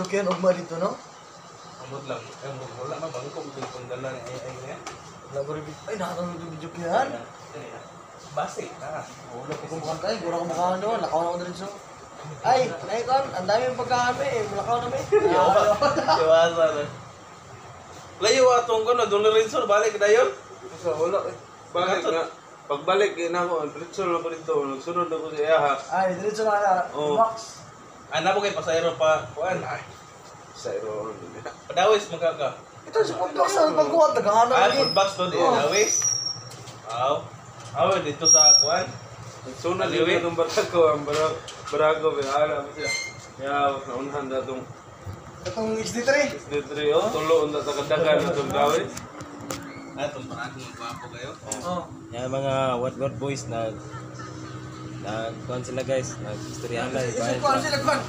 Yan, ugma dito, no? Amot lang. Ay, wala na. Bangko ko yung pangdala ni ay ay niya. Wala ko rin. Ay, nakatulog yung video yan. Base. Ah. Wala ko kung tayo. Wala ko mukhaan doon. Lakaw na ako diretso. Ay, ay, kon, ang dami yung pagkain eh. Lakaw na may. Iwasa na. Layo atong ko na. Doon Lorenzo. Balik na yun. Sa wala eh. Balik nga. Pagbalik eh, na ako, diretso lang ko dito. Nagsunod ako sa iyaha. Ay, diretso na ka. Oo. Box. Ano po kay pasayro pa. Kuan. Ay. Sa iro. Padawis magkaka. Ito sa food box na pagkuha. Tagahana Ah, lagi. food box doon. Oo. Padawis. Aw. Aw, dito sa kuan. Nagsunod Aliwi. yung itong barako. Ang barako. Barako. Kaya alam siya. Kaya naunhan na itong Itong HD3. SD3. Oh, tulo unta sa kadagan na itong dawis. Ah, itong parang gwapo kayo. Oh. Yan mga what what boys nag nagkuhan sila guys, nag-istoryahan lang. Isip ko, ano sila kwan?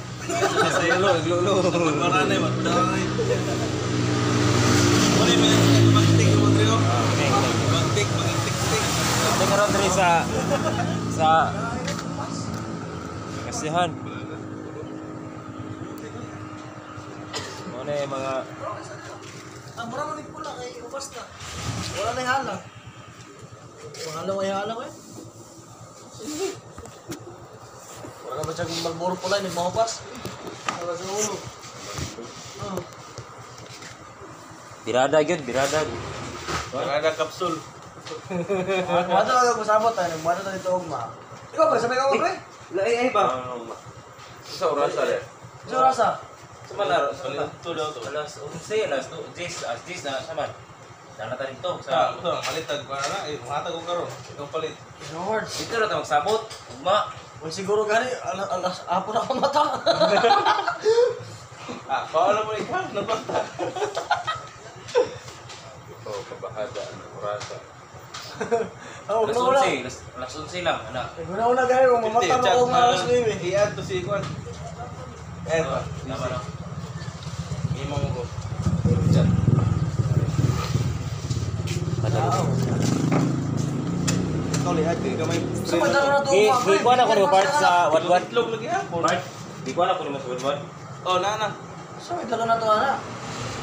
Sa ilo, iglulo. Maranay, maranay. Muna may magtik mo drio. Magtik, magtik-tik. Ito karon diri sa sa kasihan. Muna yung mga Ah, mura man pula kay ubas na. Wala na yung halang. Wala na yung halang eh. Wala na ba siya kung Marlboro pula, nagmahupas? Wala sa ulo. Oh. birada gyud, birada. Parada kapsul. Wala na ako kasabot tayo, nagbuhat na dito ugma. Ikaw ba, sabay ka ba, pre? Laay ay ba? Ano, sa orasa rin. Sa orasa? Sa malaro, sa Balik to daw to. Alas 11, alas 2, 10, alas 10 na sa man. Dana ta dito Sa, sa ito, malitag ko na. Eh, muhatag ko karon. Ikaw palit. Lord. dito ra ta magsabot. Ugma. Uy, siguro gani, alas, alas, apo na ako mata. Ah, paano mo ikaw? Nabata. Ikaw, kabahada ng orasa. Oh, Alas una. 11, alas alas 11 lang ana. Una una gani, kung mamata na ako mga alas 9. I-add to si Kwan. Eh, pa. Tama na. Imo mo ko. Chat. Wow. Ikaw liad kay gamay. So, padala na to, Di, ugma, di pre. ko na ko ni part sa what what. Itlog lagi ha. Part. Di ko na ko ni mas what what. Oh, na na. So, may dala na to, ana.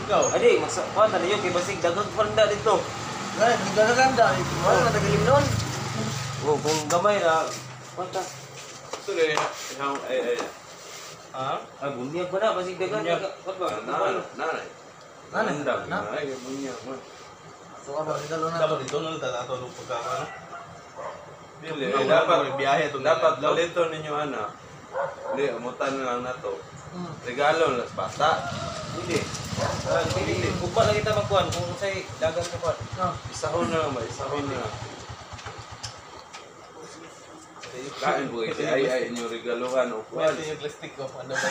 Ikaw. Adi, mas kuan tanayo kay basig daghang panda dito. Gani, nagdadaganda. Wala na tagalim nun. Oh, kung gamay ra kuan ta. So, eh, ikaw, ay, ay. Ha? Ah, bunyag ba na basig daghan. Bunyag. Kuan ba? Nanay, nanay. Nanay, Nandag, na. nanay, bunyag man. So, ka ba, may dala na to. Dapat dito na tato ng pagkakano. Dili, eh, dapat, biyahe itong dapat palito ninyo, ana. Hindi, umutan na lang na to. Regalo na sa bata. Hindi. Ah, dili. Ugma lang kita magkuan kung unsay dagan sa kuan. Oh. Isahon na lang ba? Isahon na lang. Kain po kasi ay ay inyong regaluhan o kuwan. Pwede yung plastic ko. Ano ba?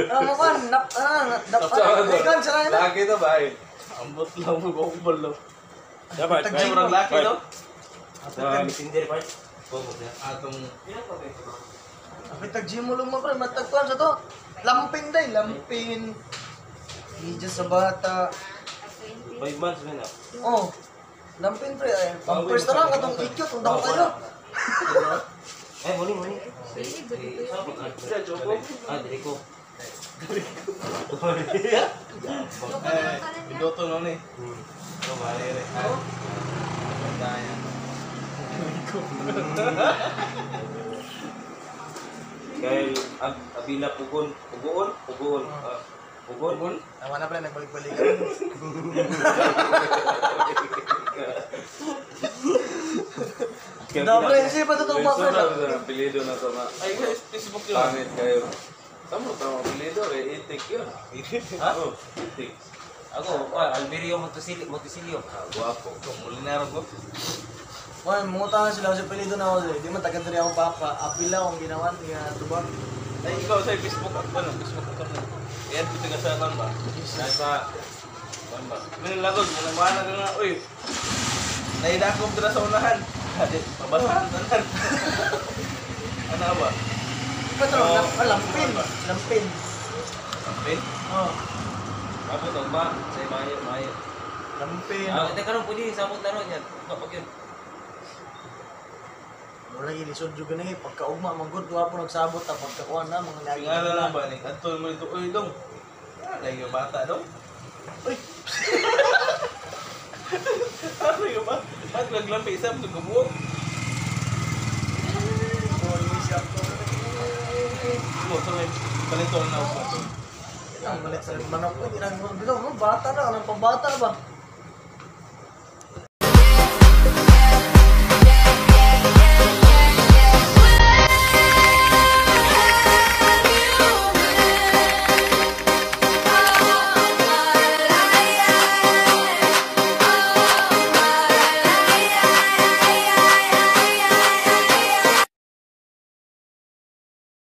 Ano mo kan? Nap, ah, nap, ah, ay, kan, sira na. Laki to ba eh? Ambot lang mo ko balo. Dapat. Ay, murag laki no? Sa messenger part. Atong Apit tag gym mo lang pre, matagkuan sa to. Lampin day, lampin. Media sa bata. 5 months man na. Oh. Lampin pre, ay, pampers na lang katong ikyot, ang dako kayo. Eh, muli muli. Ah, dili ko. eh piloto no ni. Oh, bale re. Daya. Kay ab Abila Pugon, Pugoon, Pugoon. Ah, Pugon. Tama na pre, nagbalik-balikan. No, pre, kasi pa totoo pa pre. Sa ang apelyido na to nga. Ay, guys, Facebook yun. Pangit kayo. Tama tama apelyido kay itik yun. Ha? Oh, itik. Ako, ah, Alberio Montesilio, Montesilio. Ah, guwapo. Muli na ko. Hoy, mangutan na sila kasi pilido na ako. Di man taga diri akong papa. Apila akong ginawan nga tubag. Ay, ikaw sa Facebook ako ano, Facebook ako no. I-add ko taga sa kan ba? Nasa kuan ba? May lagod, mo nang mana ka nga, uy. Naidakop dira sa unahan. Adi, pabasahan tanan. Ano ba? Patro, ah, lampin, lampin. Sampin? Oh, Abot og ba sa mayo mayo. lampin. Ah, teka ron pwede sabot na ron yan. Kapag yun. Wala gilisod jud gani pagkaugma man gud wa po nagsabot ta pagkakuan na mga lagi. Tingala lang ba ni adto mo dito, uy dong. Ah, lagi yung bata dong. Uy, Ano yung ba? Ba't naglampi isa mo kabuok? sorry siya ko. Mo sa may palito na ako. Ang balik sa manok ko, ginang mo bitaw mo bata na, anong pambata ba?